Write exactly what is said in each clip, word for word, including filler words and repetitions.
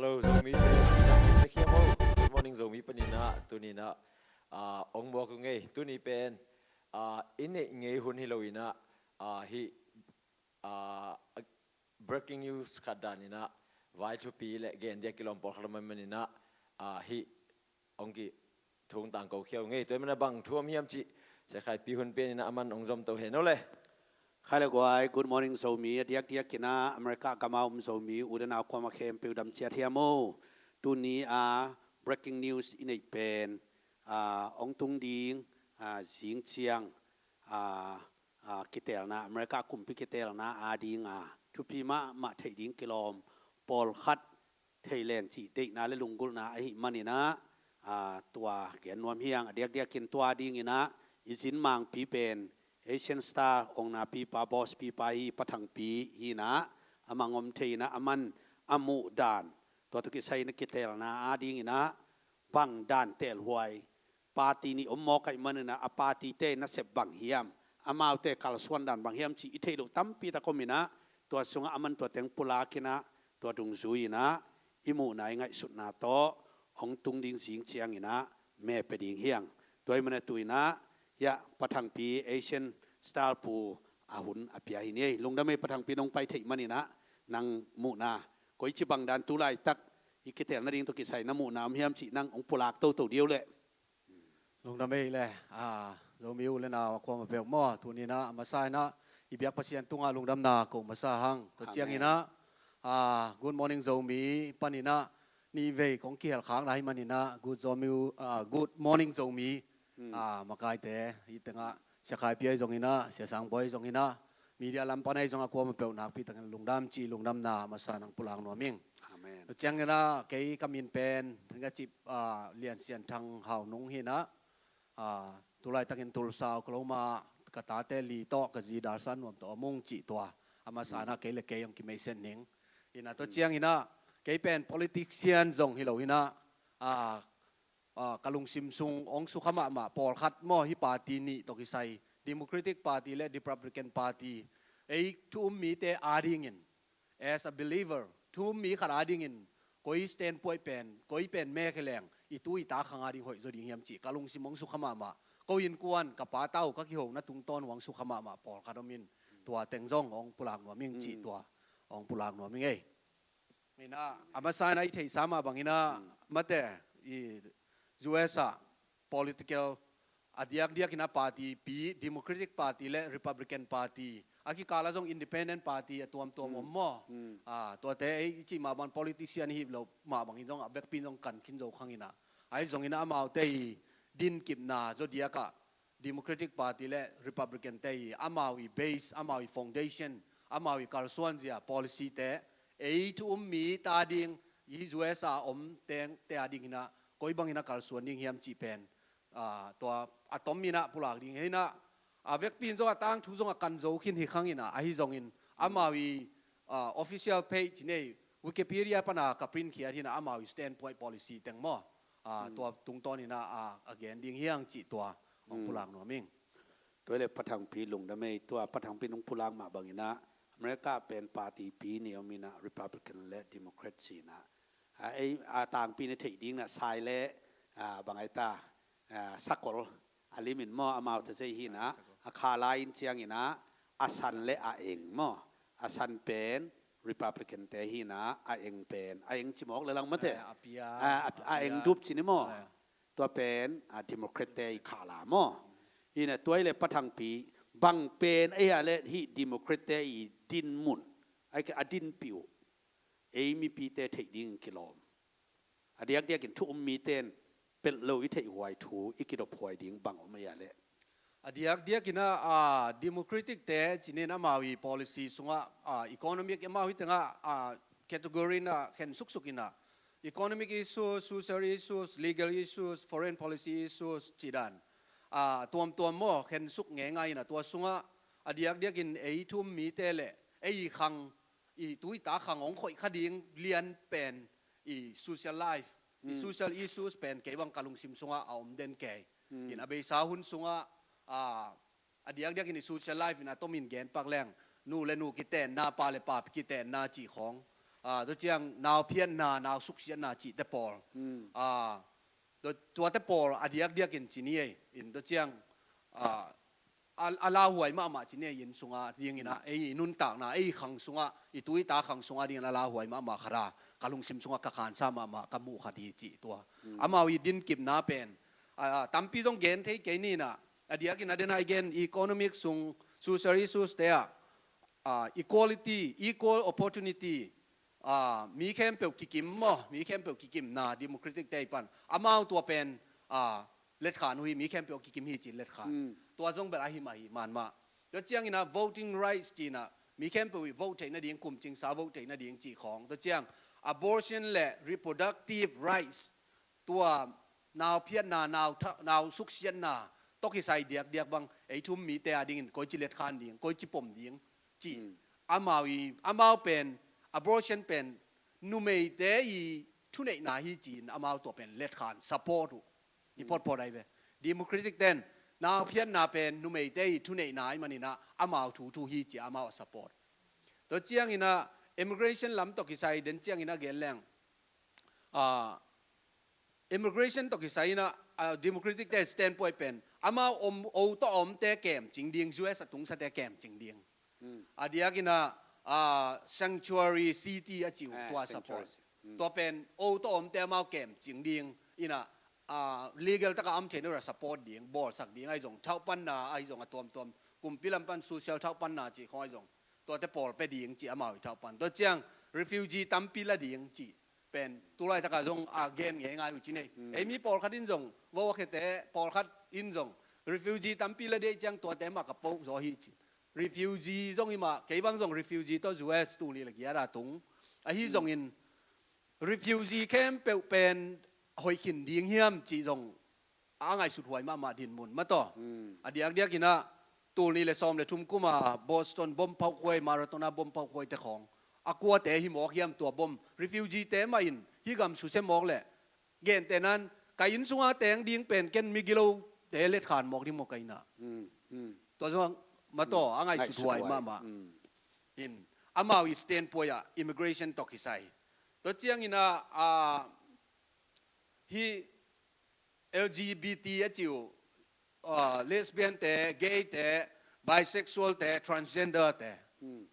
Hello, Zomi te, i dak in na khiam o. Good morning, Zomi panin ah, tuni in ah, ah, ong muak uh ngei. Tuni pen, ah, i neih ngei hun hi lo in ah, ah, hih, ah, breaking news khat dan in ah, vai thupi le gen diak kilawm pawlkhat om ahih manin ah, ah, hih ong ki thung tangko khia uh ngei. Tua ahih manin ah bang thu om hiam cih, Sia Khai Pi hun pia in ah aman ong zom to hen o le. Khai le guai, good morning Zomi, a diakdiak in ah America gam a om Zomi u le nau kuamah khempeuh dam ciat hiam o. Tuni a breaking news i neih pen, ah, ong tung ding, ah, zing ciang, ah, ah, kiteelna, America kumpi kiteelna ading a thupi mahmah theih ding kilawm pawlkhat thei leng cih deihna le lunggulhna ahih manin ah, ah, tua gen nuam hi ing. A diakdiakin tua dingin ah i zin mangpi pen Asian Star ong napipa, boss pipa hi, Pa Thang Pi hi in ah, a mangom thei in ah, aman a muh dan, tua tawh kisai in ah kiteelna adingin ah bang dan teelhuai party nih om mawk ahih manin ah, a party te nasep bang hiam, amaute kalsuan dan bang hiam cih i theih loh tampi tak om in ah, tua sungah aman tua teng pulak in ah, tua dungzui in ah i muhna, i ngaihsutna tawh ong tung ding zing ciangin ah me pia ding hi ing. Tua ahih manin ah tu in ah, ya, Pa Thang Pi, Asian Star pu a hun a pia hi ni ei. Lungdam ei, Pa Thang Pi, nong pai theih manin ah, nang muhna koici bang dan tu laitak i kiteelna ding tawh kisai na muhna om hiam cih nang ong pulak toto dih o le. Lungdam ei le, ah, Zomi u le nau a kuamah peuh maw, tuni in ah a masa in ah i biak Pasian tungah lungdamna ko masa hang. Tua ciangin ah, ah, Good Morning Zomi panin ah nih vei kong kihel khakna ahih manin ah, Good Zomi u, ah, Good Morning Zomi, ah, makaite, hih tengah Sia Khai Pi ahi zongin ah, Sia Sang Bawi ahi zongin ah, media lam pan ahi zong a kuamah peuh nakpi takin lungdam cih lungdamna masa nang pulak nuam ing. Amen. Tua ciangin ah kei ka min pen, ring ka cih, ah, Lian Sian Thang Hau Nung hi in ah, ah, tu laitakin Tulsa, Oklahoma, ka tate li tawh, ka zi Dalsan Nuam tawh om ung cih tua. A masa in ah kei le kei ong kimeisen ning. In ah tua ciangin ah kei pen politician zong hi lo hi in ah, ah, ah, ka lungsim sung ong sukha mahmah pawlkhat maw, hih party nih tawh kisai, Democratic Party le Republican Party, ei thu um mite adingin, as a believer, thu um mi khat adingin, koi standpoint pen, koi pen me khe leng i tu i ta khang ading hoih zaw ding hiam cih ka lungsim ong sukha mahmah. Ko innkuan, ka pa tau, ka kihona tungtawn uh ong sukha mahmah pawlkhat om in, tua teng zong ong pulak nuam ing cih tua ong pulak nuam ing ei. In ah, a masa in ah i theihsa mah bangin ah, mate, i U S ah political, a diakdiakin ah party pi, Democratic Party le Republican Party, a kikal ah zong Independent Party a tuamtuam om maw. Ah, tuate ei i cih mah bang politician i hih loh mah bangin zong a vekpi in zong kan khin zo khang in ah, ahi zongin ah amaute i dinkipna zaw diak ah Democratic Party le Republican te i amau i base, amau i foundation, amau i kalsuan zia policy te, ei thu um mite ading, i U S a om teng te adingin ah koi bangin ah kalsuan ding hiam cih pen, ah, tua a tom in ah pulak ding hi in ah, a vekpi in zong a tangthu zong a kan zo khin hi khang in ah, ahi zongin amau i, ah, official page nei, Wikipedia pan a ka print khiat hi in ah, amau i standpoint policy teng maw, ah, tua tungtawn in ah, ah, a gen ding hi ing cih tua ong pulak nuam ing. Tua le Pa Thang Pi, lungdam ei. Tua Pa Thang Pi nong pulak mah bangin ah, America pen party pi nih om in ah, Republican le Democrat ci in ah, a, ei, a tangpi in ah theih ding in ah sai le, a, bang ai ta, a, sakol a lim in maw, amau ta zei hi in ah, a kha lai in ciangin ah, a san le a eng maw, a san pen Republican te hi in ah, a eng pen, a eng ci mawk le lang mate, a, a eng dup ci ni maw. Tua pen, a, Democrat te i kha la maw. Hi in ah tua i le Pa Thang Pi, bang pen ei a le hih Democrat te i din mun, ai ke a din piu, ei mipite theih ding kilawm, a diakdiakin thu um mite in pelh lo i theihhuai thu i kidophuai ding bang om ei a le. A diakdiakin ah, ah, Democratic te ci in amau i policy sungah, ah, economic amau hi tengah, ah, category in ah khen suksuk in ah, economic issues, social issues, legal issues, foreign policy issues cih dan, ah, tuamtuam maw khen suk ngeingai in ah, tua sungah a diakdiakin ei thu um mite le ei khang, i tu i ta khang ong khoih kha ding lian pen i social life, i social issues pen kei bang ka lungsim sungah a om den kei. In a beisa hun sungah, a, a diakdiakin i social life in a tomin gen pak leng, nu le nu kitenna, pa le pa kitenna cih khawng, ah, tua ciang nau phiatna, nau suksiatna cihte pawl, ah, tua, tuate pawl a diakdiakin ci ni ei, in tua ciang, ah, a, a lauhuai mahmah ci ni ei, inn sunga dingin ah, ei nuntakna, ei khang sunga, i tu i ta khang sunga dingin a lauhuai mahmah khat a, ka lungsim sunga ka khansa mahmah ka muh khat hi cih tua. Amau i dinkipna pen, ah, tampi zong gen thei kei ni in ah, a diakin a den a i gen economic sung, social issues te ah, ah, equality, equal opportunity, ah, mi khempeuh kikim maw, mi khempeuh kikimna, democratic te i pan. Amau tua pen, ah, letkhan uh hi, mi khempeuh kikim hi ci letkhan. Tua zong bel ahi mah hi, man mah. Tua ciangin ah voting rights ci in ah, mi khempeuh i vote theih nading, kumcingsa vote theih nading cih khawng. Tua ciang abortion le reproductive rights, tua nau phiatna, nau tha-, nau suksiatna tawh kisai diakdiak bang, ei thu-um mite a dingin koici letkhan ding, koici pom ding cih. Amau i, amau pen, abortion pen numeite i thuneihna hi ci-in amau tua pen letkhan, support uh. I photphot ahi ve. Democratic ten nau phiatna pen numeite i thuneihna ahih manin ah amau thu thu hi ci-a amau a support. Tua ciangin ah immigration lam tawh kisai den ciangin a gen leng, ah, immigration tawh kisai in ah, ah, democratic te standpoint pen amau om, o tawh omte kemcing ding, U S a tungsate kemcing ding. A diakin ah, ah, sanctuary city a ci uh, tua support. Tua pen o tawh omte amau kemcing ding in ah, ah, legal taka om theihna uh a support ding, bawlsak ding ahi zong, thauhpanna ahi zong, a tuamtuam kumpi lam pan social thauhpanna cih khawng ahi zong, tuate pawl pia ding cih amau i thauhpan. Tua ciang refugee tampi la ding cih pen tu laitaka zong a gen ngeingai uh ci ni ei. Ei mi pawlkhat in zong, vo a khete pawlkhat in zong refugee tampi la ding ciang tuate mah ka poh zaw hi ci. Refugee zong hi mah, kei bang zong refugee tawh U S tul nih le giat a tung. Ahi zongin refugee khempeuh pen hoih khin ding hiam cih zong a ngaihsut huai mahmah dinmun mah tawh. A diakdiakin ah tul nih le sawm le thum kum a Boston bom phauhkhuai, Marathon a bom phauhkhuai te khawng, a kuate hi mawk hiam tua bom? Refugee te mah in hih gam susia mawk leh, gentehna in ka inn sunga teng ding pen ken migilote letkhan mawk ding maw ka inn ah? Tua zong mah tawh a ngaihsut huai mahmah. In amau i standpoint ah immigration tawh kisai. Tua ciangin ah, ah, hih L G B T a ci uh, ah, lesbian te, gay te, bisexual te, transgender te,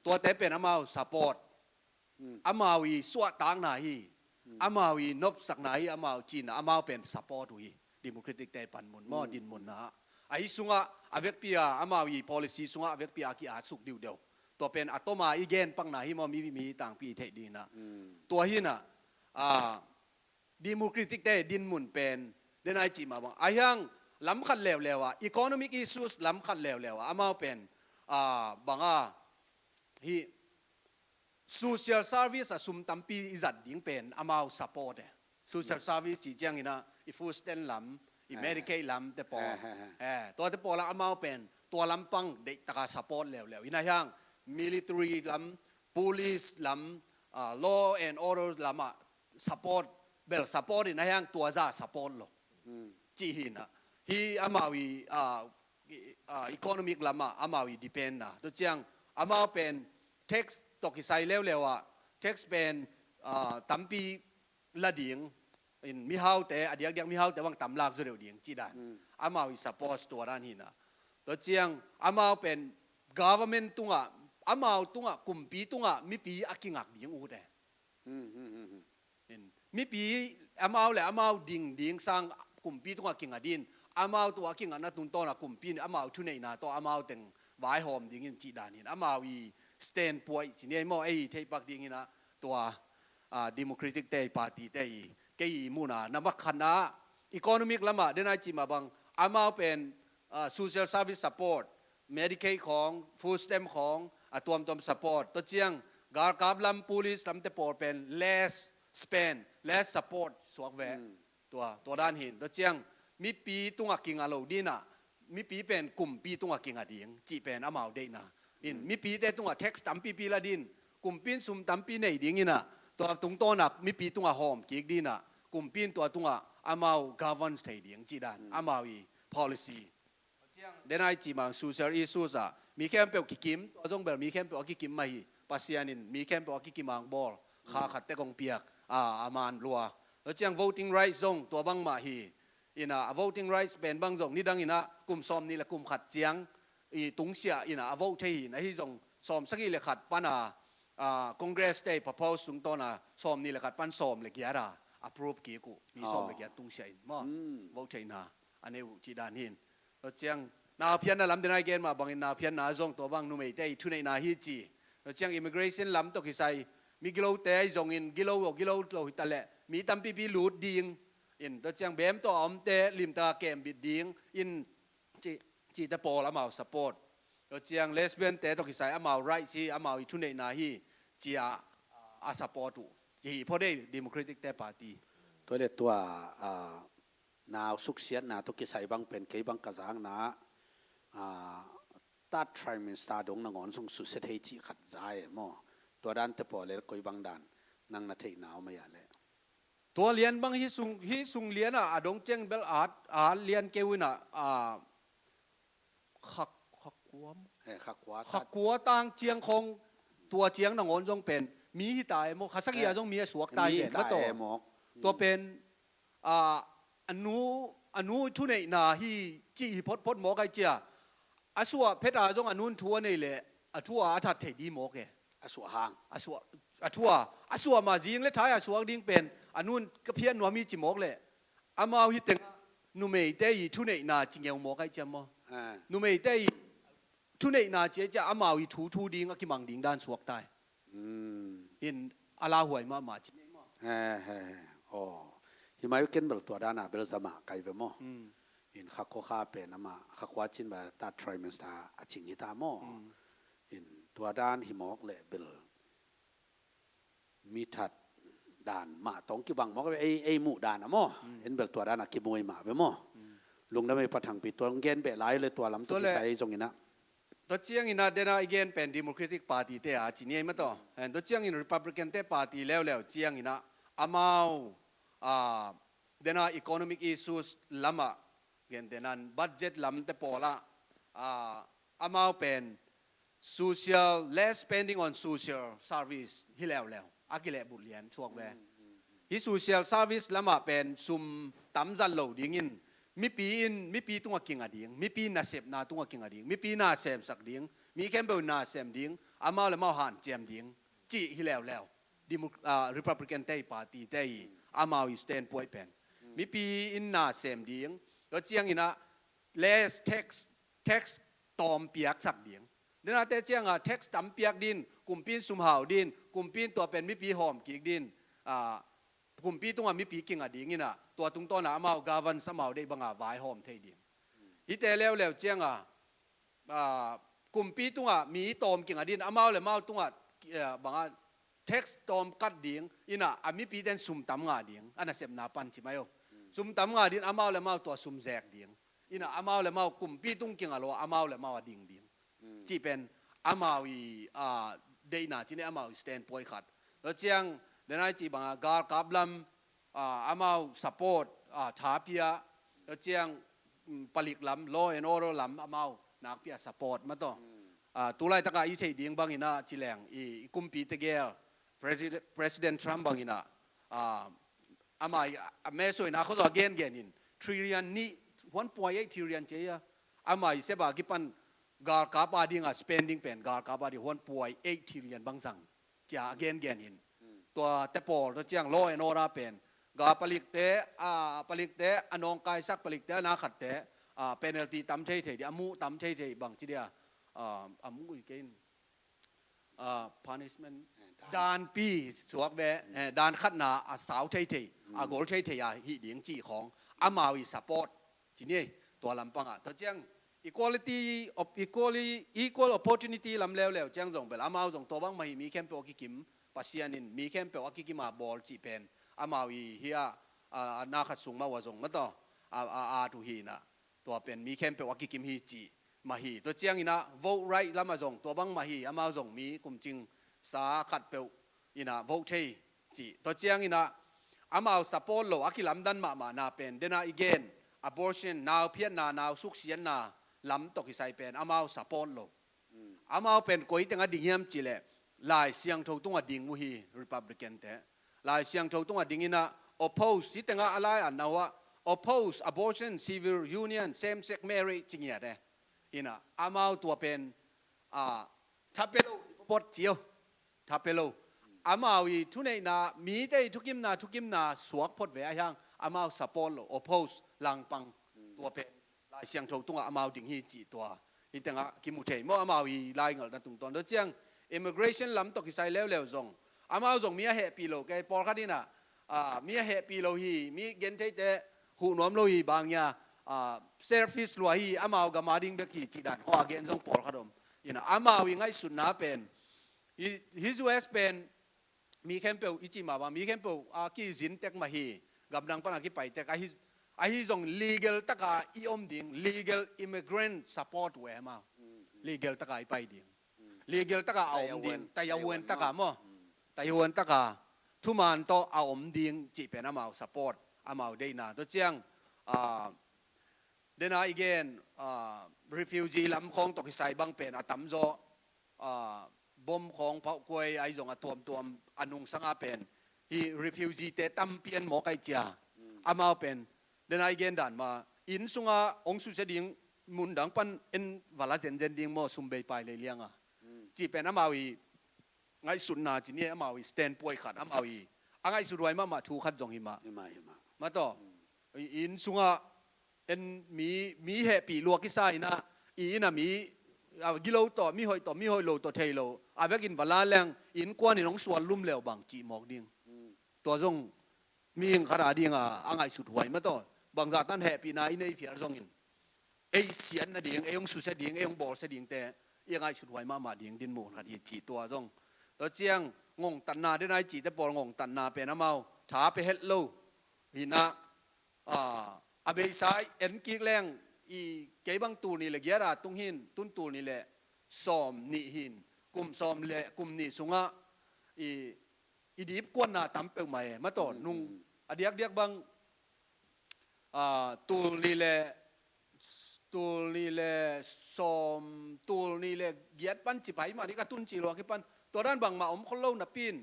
tuate pen amau support. Amau i suahtakna hi, amau i nopsakna hi, amau cihna, amau pen support uh hi. Democratic te panmun maw, dinmunna. Ahi sungah a vekpi a, amau i policy sungah a vekpi a ki-atsuk diudeu. Tua pen a toma i gen pakna hi maw, mi, mi tangpi i theih dingin ah. Tua hi in ah, ah, democratic te dinmun pen, den a i cih mah bang, a hiang lam khat leuleu ah, economic issues lam khat leuleu ah amau pen, ah, bang a, hih social service a sum tampi i zat ding pen amau support e. Social service cih ciangin ah i food stamp lam, i Medicaid lam te pawl. Eh, tuate pawl ah amau pen tua lampang deihtaka support leuleu. Hi in a hiang military lam, police lam, ah, law and order lam ah support, bel support in a hiang tua zah support lo. Cih hi in ah. Hih amau i, ah, i, ah, economic lam ah amau i depend na. Tua ciang amau pen tax tawh kisai leuleu ah, tax pen, ah, tampi la ding, in mihaute, a diakdiak mihaute bang tam lak zaw deuh ding cih dan. Amau i support tua dan hi in ah. Tua ciang amau pen government tungah, amau tungah, kumpi tungah mipi a kingak ding uh te. In, mipi amau le amau ding ding sang kumpi tungah kingak ding, amau tua kingakna tungtawn ah kumpi in amau thuneihna tawh amau teng vaihawm ding in cih dan hi in, amau i standpoint cih ni ei maw, ei theihpak dingin ah tua, ah, democratic te i party te i, kei i muhna, na mak khatna economic lam ah, den a i cih mah bang, amau pen, ah, social service support, Medicaid khawng, food stamp khawng, a tuamtuam support. Tua ciang galkap lam, police lamte pawl pen less spend, less support suak ve. Tua, tua dan hi in. Tua ciang mipi tungah kingak lo ding in ah, mipi pen kumpi tungah kingak ding cih pen amau deihna. In, mipite tungah tax tampipi la ding in, kumpi in sum tampi nei ding in ah, tua tungtawn ah mipi tungah hawm kik ding in ah, kumpi in tua tungah amau govern thei ding cih dan amau i policy. Den a i cih mah social issues ah mi khempeuh kikim, tua zong bel mi khempeuh a kikim mah hi. Pasian in mi khempeuh a kikim a hong bawl. Kha khat tek hong piak, a, a man lua. Tua ciang voting rights zong tua bangmah hi. Ina, a voting rights pen bang zong nidang ina kum sawm nih le kum khat ciang i tungsiah ina a vote thei hi. Ahi zong sawm sagih le khat pana, a, Congress te i propose tungtawna sawm nih le khat pan sawm le giat a approve kik uh. Mi sawm le giat tungsiah in maw, vote theihna a nei uh cih dan hin. Tua ciang nauphiatna lam dena i gen mah bangin nauphiatna zong tua bang numeite i thuneihna hi ci. Tua ciang immigration lam tawh kisai mi gilote ahi zongin gilo aw gilo lo hi ta leh mi tampipi lut ding in tua ciang bem tawh a omte limtak a kembit ding in ci, cihte pawl amau support. Tua ciang lesbian te tawh kisai amau right hi, amau i thuneihna hi, cia a support uh. Ci hi phot ei Democratic te party. Tua le tua, a, nau suksiatna tawh kisai bang pen kei bang ka zakna, a, third trimester dong nangawn sung susia thei cih khat za e maw? Tua dante pawl le koi bang dan nang na theihna om a le? Tua lian bang hi sung, hi sung lian a, a dong ciang bel at, at lian keu ina, a, khak, khak kua maw? Eh, khak kua khak kua tang ciang khong tua ciang nangawn zong pen mi hi ta e maw? Kha sagih a zong mi a suak ta hi ven maw taw? Tua pen, a, a nu, a nu thuneihna hi cih hi photphot mawk ai cia. A suah phet a zong a nun thu a nei leh a thu a a that thei di mawk e. A suah hang. A suah, a thu a, a suah mah zing le thai a suak ding pen a nun ka phiat nuam hi ci mawk leh amau hi teng numeite i thuneihna ci ngeu mawk ai ciam maw? Numeite i thuneihna ci ai cia amau i thu thu ding a kimang ding dan suak tai. In a lauhuai mahmah ci ngei maw? Aw, hi mai ken bel tua dana bel zama kai ve maw? In kha kua kha pen ama kha kua cin ba third trimester a cing hi ta maw? In tua dan hi mawk leh bel mi that dan mah tawng kibang mawk ve, ei, ei muh dan a maw? En bel tua dan a kimuai mah ve maw? Lungdam ei Pa Thangpi tua gen beh lai le tua lam tua kisai zong ina. Tua ciang ina dena i gen pen Democratic Party te a ci ni ei mataw. En tua ciangin Republican te party leuleu ciang ina amau, a, dena economic issues lama gen tenan budget lam te pawla, a, amau pen social, less spending on social service hi leuleu a kilehbut lian suak ve. Hi social service lamah pen sum tam zat lo dingin mipi in mipi tungah kinga ding, mipi nasepna tungah kinga ding, mipi na semsak ding, mi khempeuh na sem ding, amau le mau hanciam ding cih hi leuleu. Republican te i party te i amau i standpoint pen mipi in na sem ding, tua ciang ina less tax, tax tawm piaksak ding. Dena te cianga tax tam piak din, kumpi in sum hau din, kumpi in tua pen mipi hawm kik din, a, kumpi tunga mipi kinga ding ina tua tungtawna amau governance amau deih banga vaihawm thei ding. Hite leuleu cianga, a, kumpi tunga mi tawm kinga din amau le mau tunga, a, banga tax tawm kat ding ina a mipi ten sum tam nga ding a nasepna pan ci mai o. Sum tam nga din amau le mau tua sum zek ding ina amau le mau kumpi tung kinga lo amau le mau a ding ding. Cih pen amau i, a, deihna ci ni amau i standpoint khat. Tua ciang dena i ci banga galkap lam, a, amau support, a, thapia. Tua ciang, mm, palik lam, law and order lam amau nakpia support mataw. A, tulaitaka i theih ding bangina ci leng i, i kumpi tegel President, President Trump bangina, a, ama i, a, mesoina khuazaw a gengen in trillion nih, one point eight trillion ci a, ama i seba kipan galkap a dinga spending pen galkap a ding one point eight trillion bang zang cia a gengen in. Tua te pawl tua ciang law and order pen ga palikte, a, palikte a nawngkaisak palikte a nakhatte, a, penalty tam thei thei di a muh tam thei thei bang ci dia, a, a muh ui kein, a, punishment, danpi suak ve, eh, dan khatna a sau thei thei, a gol thei thei a hih ding cih khawng amau i support ci ni ei. Tua lampangah tua ciang equality, equal opportunity lam leuleu ciang zong bel amau zong tua bang mah hi mi khempeuh a kikim, Pasian in mi khempeuh a kikima bawl cih pen amau i hi a, a, a na khat sung mah uh a zong mataw a, a, a tu hi na. Tua pen mi khempeuh a kikim hi cih mah hi. Tua ciang ina vote right lamah zong tua bang mah hi, amau zong mi kumcing sa khatpeuh ina vote thei cih. Tua ciang ina amau support lo a kilamdan mahmahna pen dena i gen abortion, nau phiatna, nau suksiatna lam tawh kisai pen amau support lo. Amau pen koi teng a ding hiam cih leh Lai Siangtho tungah ding uh hi, Republican te. Lai Siangtho tungah ding in ah oppose, hih tengah a lai an na uh ah, oppose abortion, civil union, same sex marriage ci ngiat e. In ah amau tua pen, ah, tha pia lo hi phot ci uh. Tha pia lo. Amau i thuneihna, mite i thukimna, thukimna suak phot ve ahi hang, amau support lo, oppose, langpang, tua pen Lai Siangtho tungah amau ding hi cih tua. Hih tengah kimu thei maw, amau i laingalhna tungtawn. Tua ciang immigration lam tawh kisai leuleu zong, amau zong mi a hehpih lo kei, pawlkhat in ah, ah, mi a hehpih lo hi, mi gentheite huh nuam lo hi, bang hia, ah, selfish lua hi, amau gam a ding bek hi cih dan khawng a gen zong pawlkhat om. In ah amau i ngaihsutna pen, hih, hih U S pen mi khempeuh i cih mah bang, mi khempeuh a kizin tek mah hi, gamdang pan a kipai tek, ahi, ahi zong legal taka i om ding, legal immigrant support uh e amau. Legal taka i pai ding. Legal taka a om ding, taihuan taka maw. Taihuan taka thuman tawh a om ding cih pen amau support, amau deihna. Tua ciang, ah, dena i gen, ah, refugee lam khawng tawh kisai bang pen a tamzaw, ah, bom khawng, phauh kuai, ahi zong a tuamtuam a nungsang a pen, hih refugee te tam pian maw kai cia. Amau pen, dena i gen dan mah, inn sungah hong susia ding, mun dang pan en va la zenzen ding maw, sum bei pai lei lianga. Cih pen amau i ngaihsutna ci ni, amau i standpoint khat, amau i a ngaihsut huai mahmah thu khat zong hi mah. Hi mah, hi mah. Mah tawh, i inn sungah en mi, mi hehpih lua kisa in ah, i inn a mi, a, gilo tawh, mi hoih tawh, mi hoih lo tawh thei lo, a vekin va la leng, innkuan in hong sual lum leu bang cih mawk ding. Tua zong mihing khat a ding a, a ngaihsut huai mah tawh. Bangzah tan hehpihna i nei phial zongin, ei siat nading, ei hong susia ding, ei hong bawlsia dingte i a ngaihsut huai mahmah ding dinmun khat hi cih tua zong. Tua ciang ngongtatna, dena i cihte pawl ngongtatna pen amau tha pia het lo. Hi in ah, ah, a beisa i en kik leng, i kei bang tul nih le giat a tung hi in, tun tul nih le sawm nih hi in, kum sawm le kum nih sungah i, i dipkuatna tam peuhmah e, mah tawh, nung a diakdiak bang, ah, tul nih le, tul nih le sawm, tul nih le giat pan ci pai mah, nih ka tun ci lua kipan, tua dan bangmah om khol lo napi in,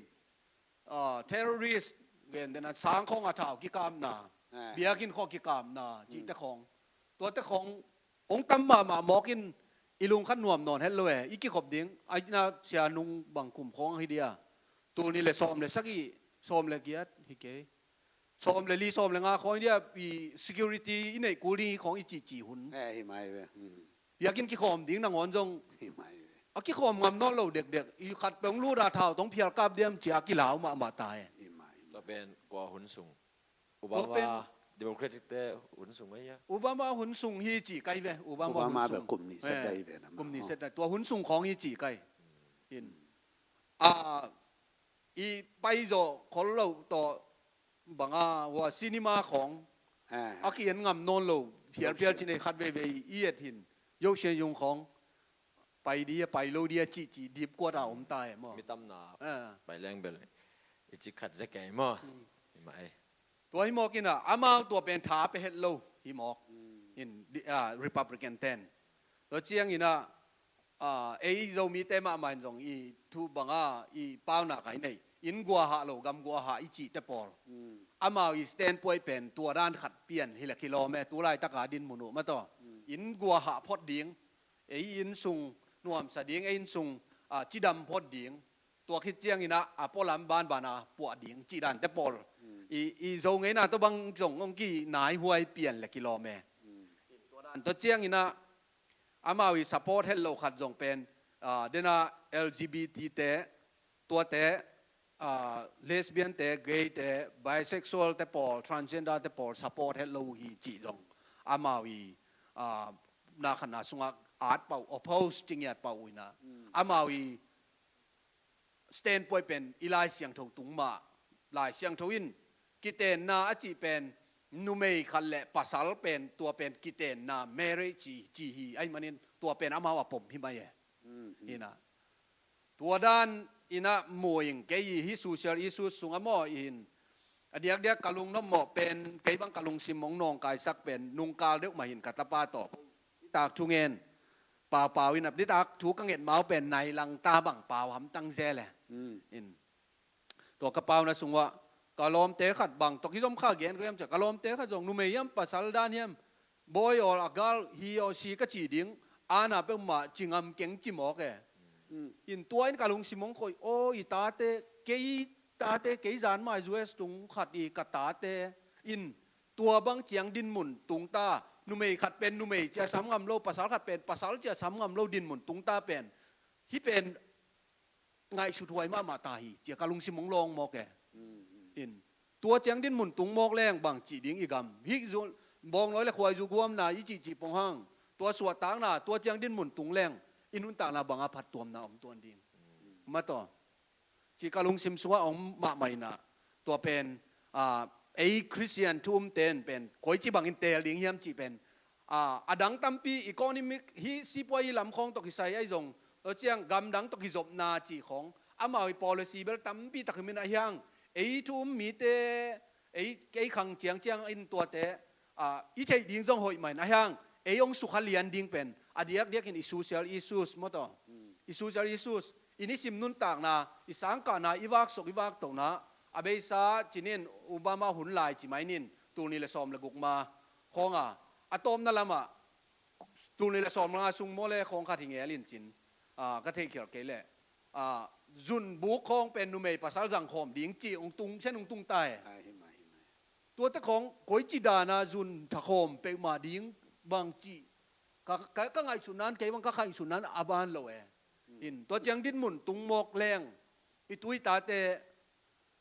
ah, terrorist, gen dena sang khawng a thau kikapna, biakinn khawng kikapna, cihte khawng. Tuate khawng hong tam mahmah mawk in, i lungkhat nuam nawn het lo e, i kikhop ding, a inn a sia nung bang kum khawng hi dia. Tul nih le sawm le sagih, sawm le giat hi kei. Sawm le li, sawm le nga khawng hi dia, i security i neih kul ding hi khawng i cihcih hun. Eh, hi mai ve. Biakinn kikhawm ding nangawn zong a kikhawm ngam nawn lo dekdek. I khat peuh hong lut a thau tawh phial kap diam ci a kilau mahmah ta e. Tua pen kua hun sung? Obama, Democratic te hun sung ahi a? Obama hun sung hi ci kai ve. Obama hun sung. Kum nih set ahi ve na. Kum nih set ahi. Tua hun sung khawng hi ci kai. In. A, i paizawh khol lo tawh banga hua cinema khawng a ki-en ngam nawn lo, phialphial ci nei khat veivei i et hin, Yoh Sian Yung khawng pai dia, pai lo dia cihcih dipkuat a om ta e maw. Mi tamna pai leng bel i ci khat zia kei maw. Hi mah e. Tua hi mawk in ah, amau tua pen tha pia het lo hi mawk in, ah, Republican ten. Tua ciang in ah, ah, ei Zomite mahmah in zong i thu banga i pauna kai nei. Inn guahah lo, gam guahah i cihte pawl. Amau i standpoint pen tua dan khat pian hi le kilawm e, tu laitaka dinmun uh mah tawh. Inn guahah phot ding, ei inn sung nuamsa ding, ei inn sung, ah, cidam phot ding. Tua khit ciang in ah, a pualam banbana puah ding cih dante pawl. I, i Zo ngeina tawh bang zong hong kinaihuai pian le kilawm e. Tua dan tawh ciang in ah, amau i support het lo khat zong pen, ah, dena L G B T te, tuate, ah, lesbian te, gay te, bisexual te pawl, transgender te pawl support het lo hi cih zong amau i, ah, na khatna sungah at pah uh, oppose ci ngiat pah uh in ah. Amau i standpoint pen i Lai Siangtho tung mah. Lai Siangtho in kitenna a cih pen numei khat le pasal pen, tua pen kitenna, marriage ci, ci hi ahih manin tua pen amau a pom hi mai e. Hi in ah. Tua dan in ah mu ing, kei i hih social issues sungah maw i hin. A diakdiak ka lungnopmawh pen, kei bang ka lungsim hong nawngkaisak pen, nungkal deuh mah hin ka tapa tawh i tak thungen. paupau in a, nitak thu ka nget mau pen nai lang ta bang pau hamtang zel e. In tua ka pauna sungah ka lawmte khat bang tawh kizom kha gen ko hiam cia, ka lawmte khat zong numei hiam pasal dan hiam, boy or a girl, he or she ka ci ding, ana peuhmah ci ngam keng ci mawk e. In tua in ka lungsim hong khoi, aw i tate, kei tate, kei zan mai U S tung khat i ka tate in tua bang ciang dinmun tung ta, numei khat pen numei cia sam ngam lo, pasal khat pen pasal cia sam ngam lo dinmun tung ta pen, hih pen ngaihsut huai mahmah ta hi cia ka lungsim hong lawng mawk e. In tua ciang dinmun tung mawk leng bang cih ding i gam hih zu, bawngnawi le khuaizu guamna i cihcih pong hang, tua suahtakna tua ciang dinmun tung leng i nuntakna banga phattuamna om tuan ding. Mataw, cih ka lungsim sungah om mahmah in a, tua pen ei Khristian thu umte in pen koici bangin teel ding hiam cih pen a dang tampi economic hi sipuai lam khawng tawh kisai ahi zong, tua ciang gamdang tawh kizopna cih khawng amau i policy bel tampi takin min a hiang, ei thu um mite, ei, ei khang ciangciang in tuate i theih ding zong hoih mahin a hiang, ei hong sukha lian ding pen a diakdiakin i social issues mawtaw, i social issues, i nisim nuntakna, i sangkahna, i vaksok i vaktohna, a beisa cinin Obama hun lai ci mainin tulni le sawm le guk ma khawnga a tawpna lamah tulni le sawm le nga sung maw le khawng khat hi ngel in cin, ka theihkhialh kei leh zunbuk khawng pen numei pasal zangkhawm ding ci hong tung, sen hong tung ta e. Tuate khawng koici dana zun thakhawm peuhmah ding bang cih ka, ka, ka ngaihsutnan, kei bang ka ngaihsutnan a ban lo e. In tua ciang dinmun tung mawk leng i tu i tate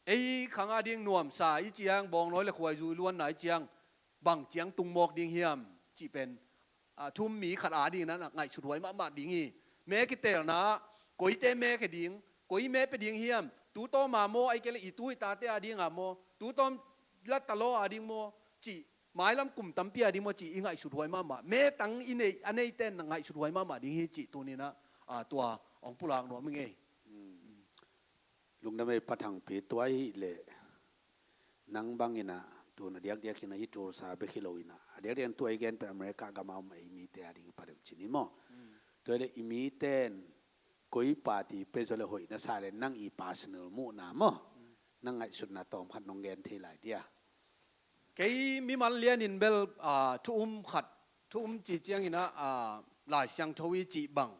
ei khang a ding nuamsa i ciang, bawngnawi le khuaizu i luanna i ciang bang ciang tung mawk ding hiam cih pen thu um mi khat a ding in a ngaihsut huai mahmah ding hi. Me kiteelna, koite me khe ding, koi me pe ding hiam, tu tawma maw, ai kei le i tu i tate a dinga maw, tu tawm lattalaw a ding maw cih, mailam kum tampi a ding maw cih i ngaihsut huai mahmah, me tang i nei, a neite in ngaihsut huai mahmah ding hi cih tuninah tua hong pulak nuam i ngei. Lungdam ei Pa Thangpi, tua ahih leh nang bangin a tun a diakdiakin a hi Tulsa bek hi loin a, a diakdiakin tua i gen pen America gam a om ei mite a ding hi padeuh cin hi maw? Tua ahih leh i mite in koi party pia zaw le hoih na sa le nang i personal muhna maw, nang ngaihsutna tawmkhat nong gen thei lai dia? Kei mimal lianin bel thu um khat, thu um ci ciangin a Lai Siangtho i cih bang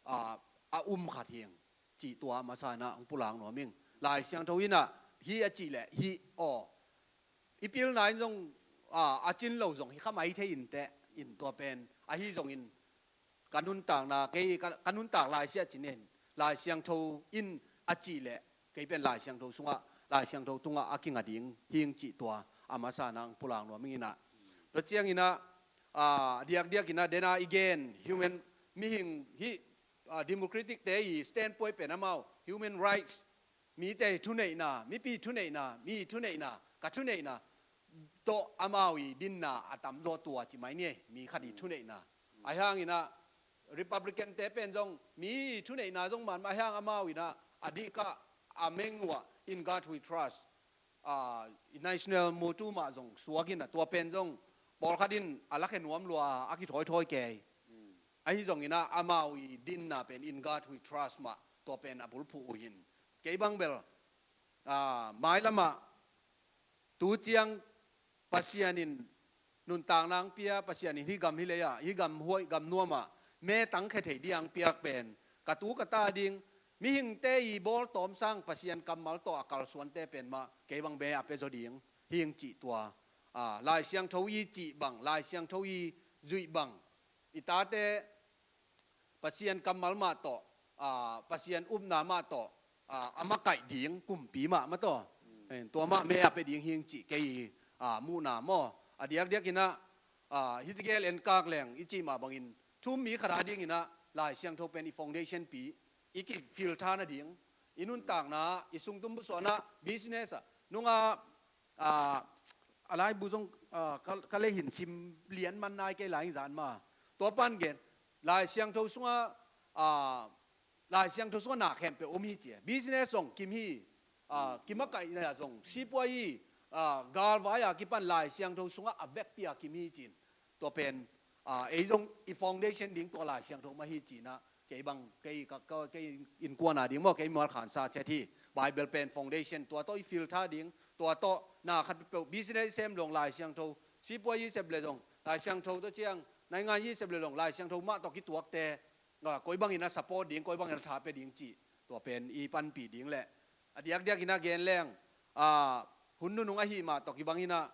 a um khat hi ing cih tua a masa in a hong pulak nuam ing. Lai Siangtho in a hi a cih leh hi aw, i pilna in zong a cin lo zong hi kha mai thei in teh, in tua pen ahi zongin ka nuntakna, kei ka, ka nuntak Lai Siangtho cin in, Lai Siangtho in a cih leh kei pen Lai Siangtho sungah, Lai Siangtho tungah a kinga ding hi ing cih tua a masa in a hong pulak nuam ing in a. Tua ciangin a diakdiakin a dena i gen human, mihing hi, democratic te i standpoint pen amau human rights, mite i thuneihna, mipi thuneihna, mi thuneihna, ka thuneihna tawh amau i dinna a tamzaw tua ci mai ni, mi khat i thuneihna. Ahi hangin a Republican te pen zong mi i thuneihna zong man mah ahi hang amau in a a dihkah a meng uh ah In God We Trust, i national motto mah zong suak in a tua pen zong pawlkhat in a lakhe nuam lua a kithawithawi kei. Ahi zongin a amau i dinna pen In God We Trust mah tua pen a bulphuh uh hi. Kei bang bel mailamah tu ciang Pasian in nuntakna hong pia, Pasian in hih gam hih lei ah, hih gam huai gam nuamah me tang khe thei ding hong piak pen ka tu ka ta ding, mihingte i bawl tawm sang Pasian kammal tawh a kalsuante pen mah kei bang me a pia zaw ding hi ing cih tua, Lai Siangtho i cih bang, Lai Siangtho i zuih bang, i tate Pasian kammal mah tawh, Pasian upna mah tawh a makaih ding kumpi mah mah tawh, tua mah me a pia ding hi ing cih kei muhna maw. A diakdiakin a hih tegel en kak leng i cih mah bangin thu um mi khat a dingin a Lai Siangtho pen i foundation pi, i kifiltha nading, i nuntakna, i sungtum busuahna, business ah nunga a laibu zong ka lei hin sim lian man nai kei lai zan ma. Tua pan gen Lai Siangtho sungah, Lai Siangtho sungah na khempeuh om hi ci a, business zong kim hi, kimakaihna zong sipuai hi, galvai a kipan Lai Siangtho sungah a vekpi a kim hi ci in. Tua pen ah, ei zong i foundation ding tua Lai Siangtho mah hi ci-in ah, kei bang, kei ka, ka, kei innkuan a ding maw, kei mual khansa chet hi. Bible pen foundation, tua tawh i filter ding, tua tawh na khat peuh business sem zong Lai Siangtho, sipuai i sep le zong Lai Siangtho, tua ciang naingan i sep le zong Lai Siangtho mah tawh kituakte, ah, koi bangin a support ding, koi bangin a tha pia ding cih, tua pen i panpih ding leh. A diakdiak in a gen leng, ah, hun nunung ahih mah tawh kibang in ah,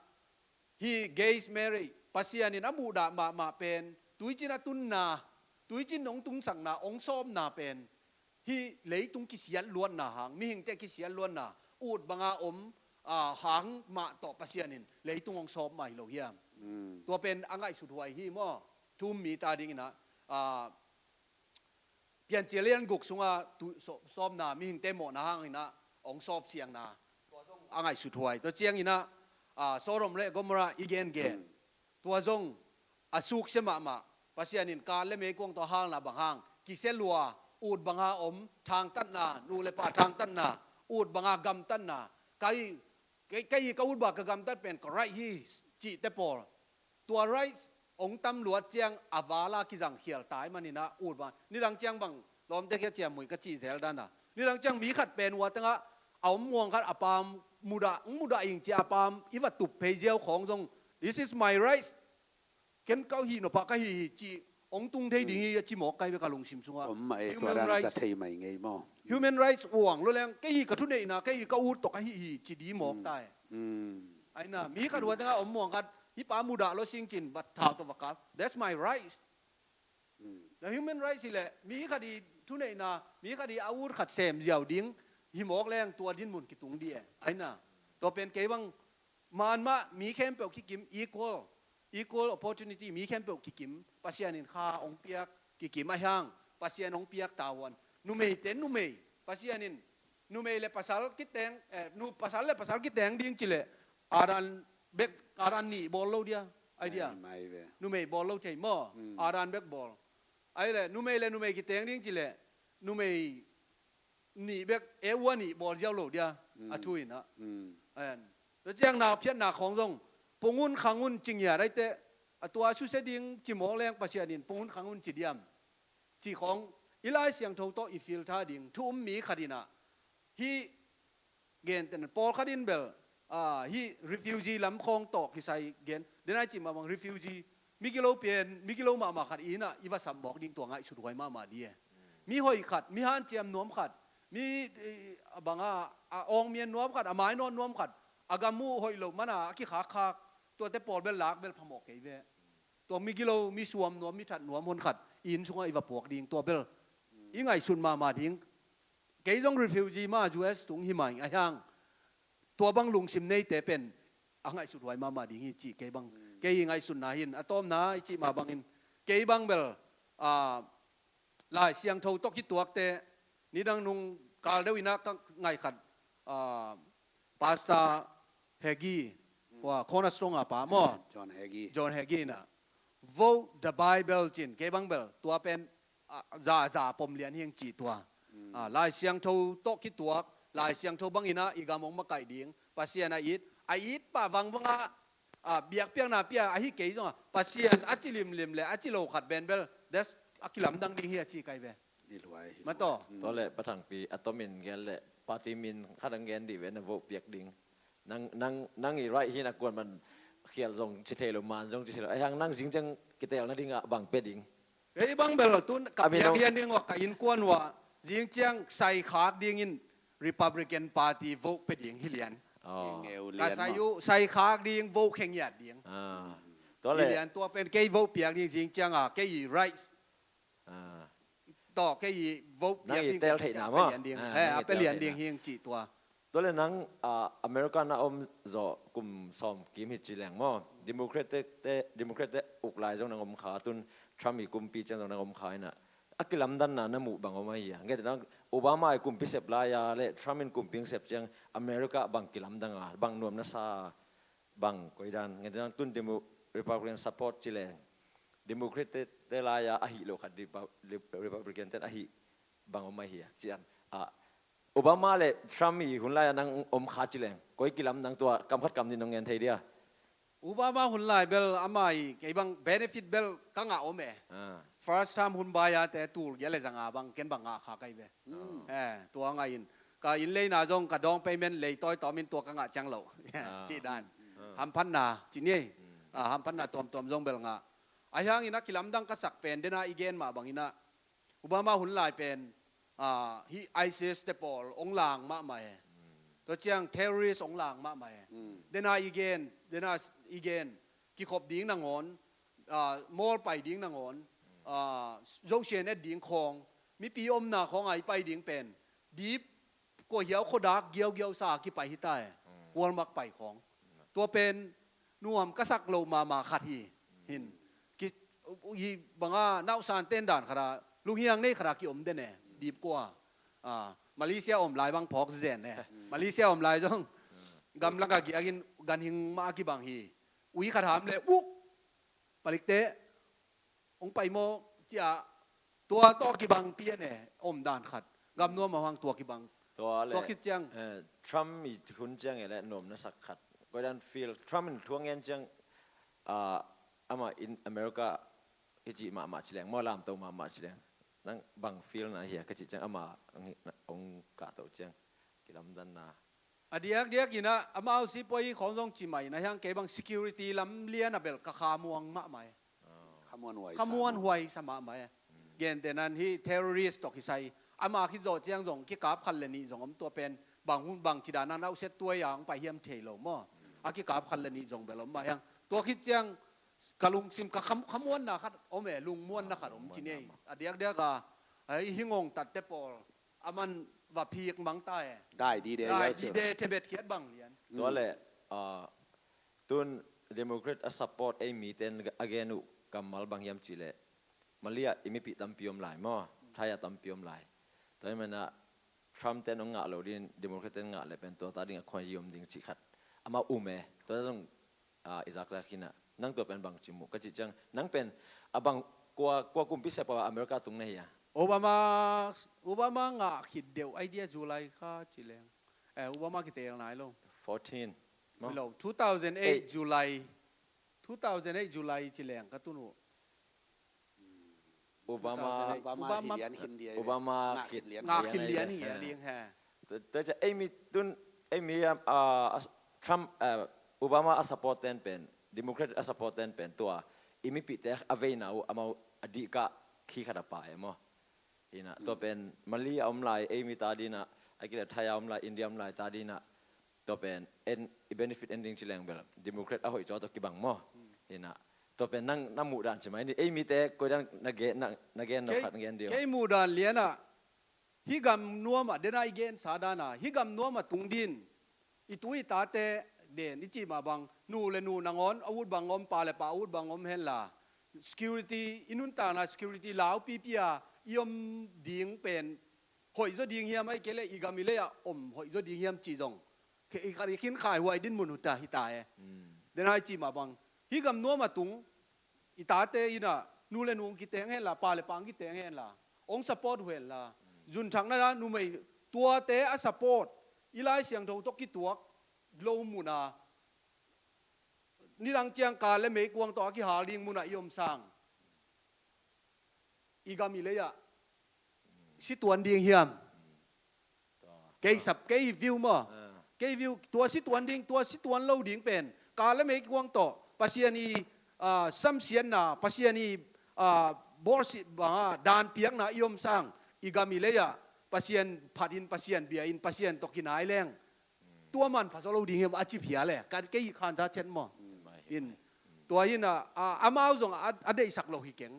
hih gay marriage, Pasian in a muhdah mahmah pen, tuicin a tunna, tuicin hong tungsakna, hong sawmna pen, hih leitung kisiat luatna hang, mihingte kisiat luatna, ut banga om, ah, hang mah tawh Pasian in leitung hong sawm mah hi lo hiam? Mm. Tua pen a ngaihsut huai hi maw? Thu-um mite adingin ah, ah, Piancil lian guk sunga tu, so, sawmna, mihingte mawhna hangin ah hong sawp siangna, tua zong a ngaihsut huai. Tua ciangin ah, ah, Sodom le Gomorrah i gengen, mm, tua zong a suksia mahmah. Pasian in kaa le meikuang tawh halna bang hang, kisia lua, ut banga om, thangtatna, nu le pa thangtatna, ut banga gamtatna, kai, kai, kai ka ut banga ka gamtat pen ka right hi cihte pawl. Tua rights hong tam luat ciang a vala kizang khial tai manin ah ut bang. Nidang ciang bang lawmte kia ciamui ka cih zel dan a. Nidang ciang mi khat pen ua tengah a om muang khat a pam mudah, hong mudah ing cia a pam i va tup phei ziau khawng zong, "This is my rights. Ken ka hih nop ah ka hih hi," ci hong tung thei ding hi a ci mawk kai ve ka lungsim sungah. Om mah e, tua dan za thei mai ngei maw? Human rights uang lo leng, kei hih ka thuneihna, kei hih ka ut tawh ka hih hi ci di mawk tai. Mm. Aina, mi khat ua tengah om muang khat, hih pa mudah lo sing cin, bat thau tawh va kap. That's my rights. Mm. Na human rights hi leh, mi khat i thuneihna, mi khat i a ut khat sem ziau ding hi mawk leng tua din mun kitung di e. Aina, tua pen kei bang man mah mi khempeuh kikim, equal, equal opportunity, mi khempeuh kikim, Pasian in kha hong piak, kikim a hiang, Pasian hong piak tavuan. Numeite numei, Pasian in numei le pasal kiteng, eh, nu, pasal le pasal kiteng ding ci leh, Adam bek, Adam nih bawl lo dia, ai dia. Mai, mai ve. Numei bawl lo thei maw, mm, Adam bek bawl. Ai leh, numei le numei kiteng ding ci leh, numei nih bek, Eva nih bawl ziau lo dia, mm, a thu in ah. Mm. Ayan. Tua ciang na phiatna khawng zong, pung un khang un ci ngiat ai teh, a tua susia ding ci mawk leng Pasian in pung un khang un ci diam. Ci khawng, i Lai Siangtho tawh i filter ding, thu-um mi khat in ah, hih gentehna, pawlkhat in bel, ah, hih refugee lam khawng tawh kisai gen, den ai cih mah bang refugee, migilo pen, migilo mahmah khat in ah, i va sam mawk ding tua ngaihsut huai mahmah di e. Mi hoih khat, mi hanciam nuam khat, mi, eh, banga, a awngmian nuam khat, a mainawt nuam khat, a gam uh hoih lo mana a kikhakkhak, tuate pawl bel lak bel phamawh kei ve. Tua migilo, mi suam nuam, mi that nuam hon khat i inn sungah i va puak ding, tua bel i ngaihsun mahmah ding. Kei zong refugee mah U S tung hi mai a hiang, tua bang lungsim neite pen a ngaihsut huai mahmah ding hi cih kei bang. Kei i ngaihsutna hi in, a tawpna i cih mah bangin, kei bang bel, ah, Lai Siangtho tawh kituakte, nidang nung kal deuh in ah ka ngaih khat, ah, Pastor Hagee, ua, Cornerstone a pa maw? John Hagee. John Hagee in ah, "Vote the Bible," cin, kei bang bel, tua pen, ah, za, za pom lian hiang ci tua. Mm. Ah, Lai Siangtho tawh kituak, Lai Siangtho bangin ah i gam hong makaih ding, Pasian a it, a it pah vangvang ah, ah, biakpiakna pia ahi kei zong a, Pasian a ci limlim le a ci lo khat benbel, that's a kilamdang ding hi a ci kai ve. Ni luai, hi luai. Mataw. Mm. Tua le, Pa Thangpi, a tomin gen le, party min khat ang gen dih ve, na vote piak ding. Nang, nang, nang i right hi na kuan man khial zong ci thei lo, man zong ci thei lo. Ai hang nang zing ciang kitelna ding ah bang pia ding? Kei bang bel tun ka piak lian ding ua, ka innkuan ua, zing ciang sai khak dingin Republican Party vote pia ding hi lian. Oh. Ka sai uh, sai khak ding, vote khe ngiat ding. Ah. Tua le. Hi lian, tua pen kei vote piak ding zing ciang a, kei i rights. Ah. Tua kei i vote piak ding, tel theihna maw? Pia lian ding. Ah, he, a pia lian ding hiang ci tua. Tua le nang, ah, America na om zawh kum sawm kim hi ci leng maw? Democratic te, Democrat te uk lai zong nang om kha, tun Trump i kumpi ciang zong nang om kha in ah, a kilamdanna na muh bang om ahi a? Nget nang Obama i kumpi sep lai a le Trump in kumpi sep ciang America bang kilamdang a, bang nuam na sa, bang koidan? Nget nang tun Demo-, Republican support ci leng, Democrat te, te lai a ahi lo khat Repu-, Republican ten ahi bang om ahi a? Cian, ah, Obama le Trump i hun lai-a nang om kha ci leng, koi kilamdang, tua kam khat kam nih nong ngen thei dia? Obama hun lai bel ama i kei bang benefit bel ka ngah om e. Ah. First time hun bai a te tul giat le zanga bang ken bang ngah kha kai be. Eh, tua ngah in. Ka inn leina zong ka down payment lei toi tawm in tua ka ngah ciang lo. Ah. Cih dan. Ah. Hamphatna, ci ni. Ah, hamphatna tuamtuam zong bel ngah. A hiangin a kilamdang ka sak pen dena i gen mah bangin a Obama hun lai pen, ah, hi ISIS te pawl ong lang mahmah e. Tua ciang terrorist ong lang mahmah e. Dena i gen, dena i gen, kikhop ding nangawn, ah, mall pai ding nangawn, ah, zosian et ding khawng, mipi omna khawng a i pai ding pen, dip kua hiau khuadak giaugiau sa kipai hita e. Walmart pai khawng. Tua pen nuam ka sak lo mahmah khat hi. Hin. Ki, hi banga nausan ten dan khata, lunghiang nei khata ki om den e. Dip kua. Ah, Malaysia om lai bang phawk zen e. Malaysia om lai zong gamlak a giakin ganhing mah a kibang hi. Ui khat ham le, uk! Palikte, ong pai maw, cia, tua tawh kibang pian e, om dan khat. Gam nuam a hang tua kibang. Tua le, tua khit ciang, eh, Trump i hun ciang e le nuam na sak khat. Koi dan feel, Trump in thu a ngen ciang, ah, ama in America i cih mahmah ci leng maw, lamto mahmah ci leng. Nang bang feel na hia ka cih ciang ama ong, ong kahto ciang. Kilamdanna. A diakdiak in a, amau sipuai khawng zong ci mah in a hiang kei bang security lam lian a bel ka khamuang mahmah e. Khamuan huai sa. Khamuan huai sa mahmah e. Gentehna in hi terrorist tawh kisai. Ama khit zawh ciang zong kikap khat le nih zong om tua pen. Bang hun bang ci dan a nauset tuai a hong pai hiam thei lo maw. A kikap khat le nih zong bel om mah hiang. Tua khit ciang ka lungsim ka kham-, khamuanna khat om e, lungmuanna khat om ci nei. A diakdiak a, ai hi ngong tatte pawl. Aman va phik mang ta e. Dai dide, dai dide, thebet khiat bang lian. Tua le, ah, tun Democrat a support ei mi ten a gen uh kammal bang hiam cih le, Malaysia i mipi tampi om lai maw, Thai a tampi om lai. Tua i mana Trump ten ong ngah lo din, Democrat ten ngah le pen tua ta ding a khuazi om ding cih khat. Ama um e, tua zong ah, i zakzak hi na, nang tua pen bang ci mu ka cih ciang, nang pen a bang kua, kua kumpi siapa America tung na hi a? Obama, Obama ngah khit deuh idea July kha ci leng. Eh, Obama kitel nai lo. Fourteen. Maw? Lo, two thousand eight July. Two thousand eight July ci leng ka tun uh. Obama, Obama hi lian khin dia, Obama ngah khin lian, ngah khin lian hi a ding he. Tua, tua ciang ei mi tun, ei mi, ah, ah, Trump, ah, Obama a support ten pen, Democrat a support ten pen tua i mipite a veina uh amau a dihkah khi khat a pa e maw. Hi na, tua pen Mali a om lai ei mi ta dina, a kile Thai a om lai, India om lai ta dina, tua pen en, i benefit en ding ci leng bel Democrat a hoih caw tawh kibang maw. Hi na, tua pen nang na muh dan ci mai ni, ei mite koi dan na gen, na, na gen na khat na gen dio. Kei muh dan lian ah, hi gam nuam ah, dena i gensa dan ah, hi gam nuam ah tung din, i tu i tate den, i cih mah bang, nu le nu nangawn a ut bang om, pa le pa a ut bang om hen la, security, i nuntakna security laupipi a i om ding pen hoih zaw ding hiam, ahih kei leh i gam i lei ah om hoih zaw ding hiam cih zong khe-, i khat i khin khaihuai dinmun uh ta hi ta e. Dena i cih mah bang, hi gam nuam ah tung, i tate in ah nu le nu ong kiteng hen la, pa le pa ong kiteng hen la, ong support uh hen la, zunthakna dan numei tuate a support, i Lai Siangtho tawh kituak lo mun a, nidang ciang ka le meikuang tawh a kihal ding mun ah i om sang, i gam i lei ah si tuan ding hiam? Kei sap, kei view maw. Kei view, tua si tuan ding, tua si tuan lo ding pen ka le meikuang tawh Pasian i, ah, samsiatna, Pasian i, ah, bawlsi-, ah, dan piakna i om sang, i gam i lei ah Pasian phat in, Pasian bia in, Pasian tawh kinai leng tua manpha zaw lo ding hiam a ci phial e, ka kei khansa chet maw. In, tua in a, a, amau zong a, a deihsak lo hi keng.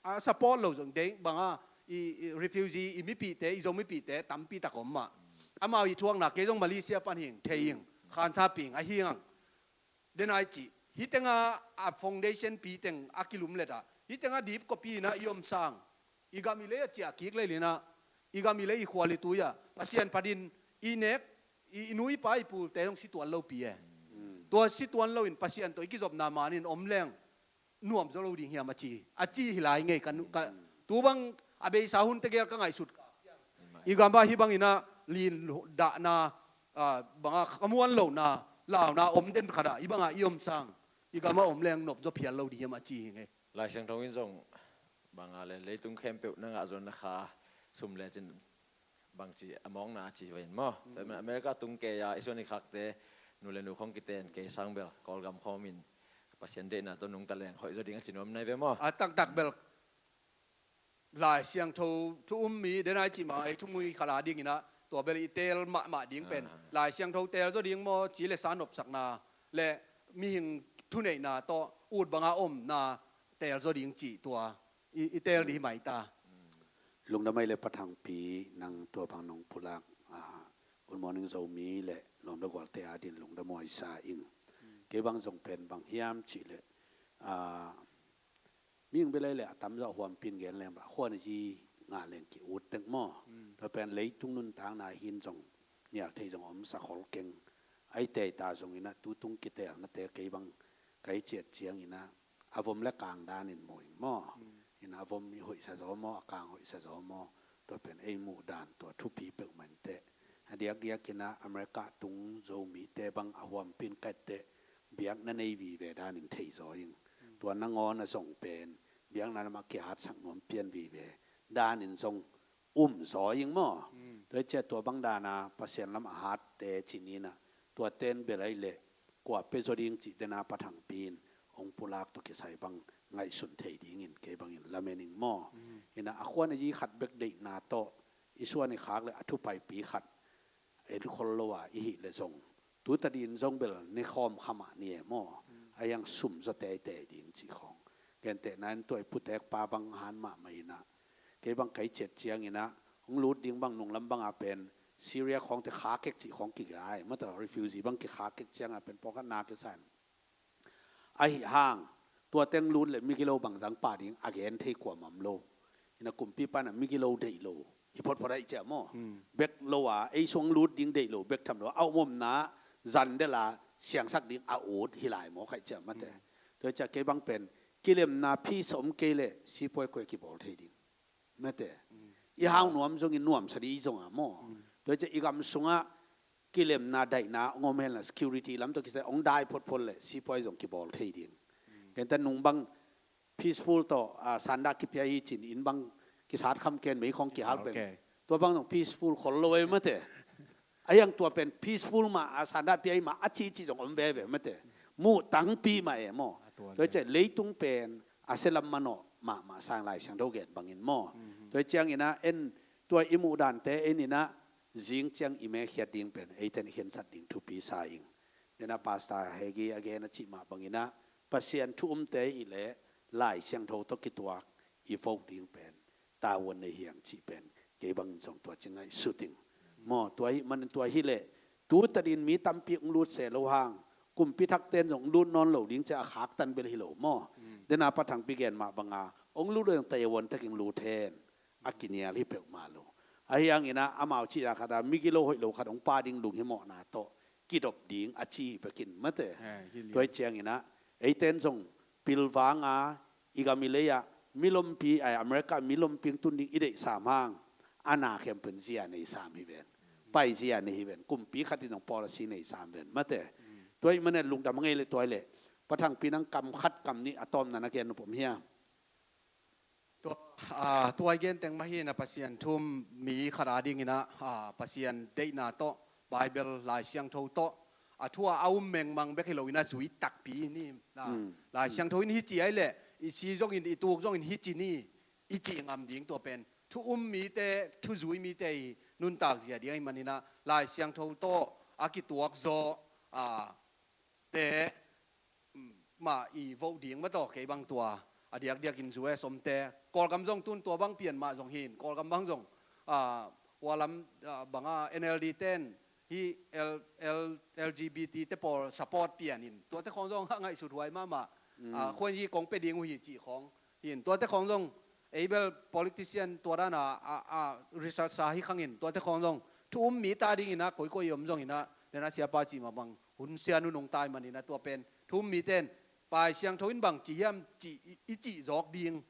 A support lo zong deih bang a, i, i refugee, i mipite, i Zo mipite tampi tak om mah. Amau i thuakna kei zong Malaysia pan hing, thei hing, khansa ping a hing ang. Dena i cih, hi tenga a foundation pi teng a kilumlet ah, hi tenga dip kopi ina i om sang, i gam i lei a ciah kik lei lina, i gam i lei i khual i tui ah Pasian phat in, i nek, i, i nu i pa i pute zong si tuan lo pi e. Tua si tuan lo in Pasian tawh i kizopna man in om leng nuam zaw lo ding hiam a ci, a ci hi lai ngei ka nu-, ka, tu bang a beisa hun tegel ka ngaihsut. I gam ah hi bang ina lin dahna, ah, banga khamuan lohna, launa om den khat ah, i banga i om sang. i gam a om leng nop zaw phial lo ding hiam a ci hi ngei. Lai Siangtho in zong banga le leitung khempeuh na ngah zon na kha sum le cin bangci a mawkna a ci vain maw. Tua manin America tung kei a i suan i khakte nu le nu khong kiten kei sang bel Kawlgam khawmin Pasian deihna tawh nungta leng hoih zaw ding a ci nuam nai ve maw. A taktak bel Lai Siangtho thu um mi dena i cih mah ei thumui khat a dinginah tua bel i teel mahmah ding pen Lai Siangtho teel zaw ding maw ci le sa nopsakna le mihing thuneihna tawh ut banga omna teel zaw ding cih tua i teel dih mai ta. Lungdam ei le pathangpi nang tua bang nong pulak. Good morning Zomi le nuam le gualte a din lungdam huai sa ing. Kei bang zong pen bang hiam cih le mihing belai le a tamzaw a huampin gen leng bel a khuan a yi ngah leng ki ut tek maw. Tua pen leitung nuntakna hin zong nial thei zong om sa khol keng. Ai tei ta zong inah tutung kitelnate kei bang kai ciat ciang inah a vom le kang danin mu ing maw. Inah a vom i hoihsa zaw maw a kang hoihsa zaw maw. Tua pen ei muh dan tua thupi peuhmah inteh. A diakdiak inah America tung Zomite bang a huampin katteh biakna nei vive danin thei zaw ing. Tua nangawn a zong pen biakna lamah kihatsak nuam pian vive danin zong um zaw ing maw. Tua i ciah tua bang dana Pasian lam a hatte cininah tua ten belai le kua pe zaw ding cih dena pathangpi in hong pulak tawh kisai bang ngaihsun thei dingin kei bangin lamen ing maw. Inah a khuan a yi khat bek deihna tawh i suan i khak le a thupaipi khat ei lukhol lo a i hih le zong tuta din zong bel ne khawm khamah ni e maw. A hiang sum zaw teitei ding cih khawng. Gentehna in tua i putekpa bang han mahmah inah kei bang kai ciat ciang inah hong lut ding bang nunglam banga pen Syria khawngte khakek cih khawng kigai mata refugee bang kikhakek cianga pen pawlkhat na kisan. Ahi hang tua teng lut le migilo bangzang pah ding a gen thei kuamah om lo. Inah kumpi pana migilo deih lo hi photphot aih ciah maw. Bek lo a ei suang lut ding deih lo bek tham lo a omomna zan dela siangsak ding a ut hi lai maw khaih ciah mate. Tua ciah kei bang pen kilemna peace om kei le sipuai kuai kibawl thei ding. Mate i hau nuam zongin nuamsa dih i zonga maw. Tua ciah i gam sungah kilemna daihna hong om henla security lam tawh kisai hong dai photphot le sipuai zong kibawl thei ding. Kenta nung bang peaceful tawh sanda kipia hi cin in bang kisat kham ken mei khong kihal pen tua bang zong peaceful khol lo ei mate. A hiang tua pen peaceful mah a sanda pia hi mah a cici zong om veve mate. Muh tangpi mah e maw. Tua ciah leitung pen a selam manawh mahmah sang Lai Siangtho gen bangin maw. Tua cianginah en tua i muh dante en inah zing ciang i mekhiat ding pen eiten i khensat ding thupi sa ing. Dena pasta hegi a gen a cih mah banginah Pasian thu umte i le Lai Siangtho tawh kituak i vote ding pen tavuan nei hiang cih pen kei bangin zong tua ci ngaihsut ing. Maw tua hi manin tua hi le tuta din mi tampi hong lut se lo hang kumpi thakten zong hong lut nawn lo ding cia a khaktan bel hi lo maw. Dena pathangpi gen mah banga hong lut lo zong tavuan takin lut hen. A kinial hi peuhmah lo. A hianginah amau cih a khata migilo hoih lo khat hong pa ding lunghimawhna tawh kidop ding a ci hi pekin mate. Tua hi cianginah eiten zong pilvanga i gam i lei-ah milompi ai America milompi tun ding i deih sam hang a na khempeuh zia nei sam hi ven. Pai zia nei hi ven. Kumpi khat in zong policy nei sam ven mate. Tua hi manin lungdam a ngei le tua hi le pathangpi nang kam khat kam nih a tawmna na gen nop om hiam? Tua i gen teng mah hi na Pasian thu um mi khat a dinginah Pasian deihna tawh Bible Lai Siangtho tawh a thu a um mengmang bek hi lo inah zui takpi ni. Lai Siangtho in hi ci ai leh i si zongin i tuk zongin hi ci ni i cih ngam ding tua pen thu um mite thu zui mite i nuntak zia ding ahi maninah Lai Siangtho tawh a kituak zaw te mah i vote ding mah tawh kei bang tua a diakdiakin U S omte Kawlgam zong tun tua bang pian mah zong hin Kawlgam bang zong ua lam banga N L D ten hi L G B T te pawl support pianin tuate khawng zong a ngaihsut huai mahmah. Khuan hi kong pe ding uh hi cih khawng hin tuate khawng zong ei bel politician tua dana a research sa hi khangin tuate khawng zong thu um mi ta dinginah koikoi i om zonginah dena siapa cih mah bang hun sia nunung tai maninah tua pen thu um miten Pai Siangtho in bang ci hiam cih i cih zawk ding.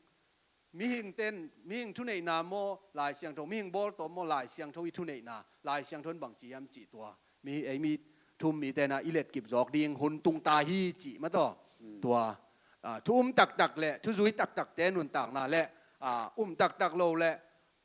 Mihing ten mihing thuneihna maw Lai Siangtho mihing bawltawm maw Lai Siangtho i thuneihna Lai Siangtho in bang ci hiam cih tua mi ei mi thu um mitenah i letkip zawk ding hun tung ta hi cih mah tawh. Tua, ah, thu um taktak le thu zui taktakte nuntakna le, ah, um taktak lo le,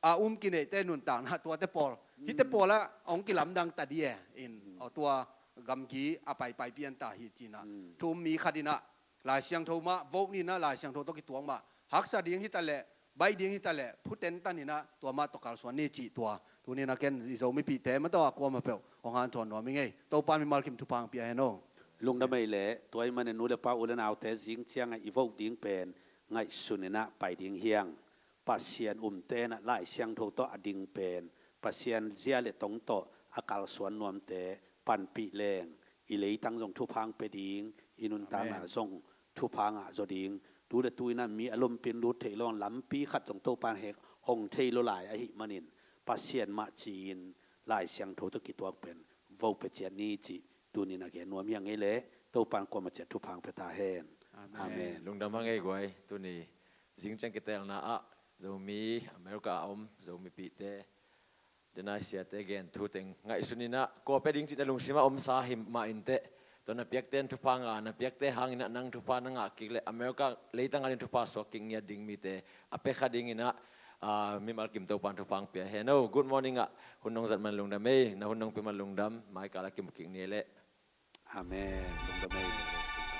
ah, um kineihte nuntakna tuate pawl, hihte pawl ah a hong kilamdang ta di e in, aw, tua gamgi a paipai pian ta hi cinah, thu um mi khat inah Lai Siangtho mah vote ninah Lai Siangtho tawh kituak mah, haksa ding hitaleh, baih ding hitaleh, phutentan inah tua mah tawh kalsuan ni cih tua tuninah ken i Zomipihte mah tawh a kuamah peuh hong hanthawn nuam i ngei. Topa mimal kim thupha hong pia hen aw. Lungdam ei leh, tua ahih manin nu le pa, u le naute, zing ciangah i vote ding pen ngaihsun inah pai ding hiang. Pasian umte inah Lai Siangtho tawh a ding pen, Pasian zia le tong tawh a kalsuan nuamte panpih leng, i leitang zong thupha hong pia ding, i nuntakna zong thupha ngah zaw ding. Tu le tu inah mi a lompin lut theih lo lampi khat zong Topan hek hong thei lo lai ahih manin, Pasian mah ci-in Lai Siangtho tawh kituak pen vote pia ciat ni cih tunin a gen nuam hi ing ei leh, Topan kuamah ciat thupha hong pia ta hen. Amen. Lungdam hang ei guai. Tuni zing ciang kitelna ah Zomi, America a om Zomipihte, denai siate gen thu teng ngaihsun inah, kua pia ding cih na lungsimah omsa hi mah inteh. Tua na piakte in thupha ngah, na piakte hang inah nang thupha na ngah kik leh America leitang ading thupha suak kik ngiat ding mite a pia kha ding inah, ah, mimal kim Topan thupha hong pia hen aw. Good morning ah hun nong zat man lungdam ei, na hun nong pia man lungdam, mai kal ah kimu kik ni ei leh. Amen. Lungdam ei.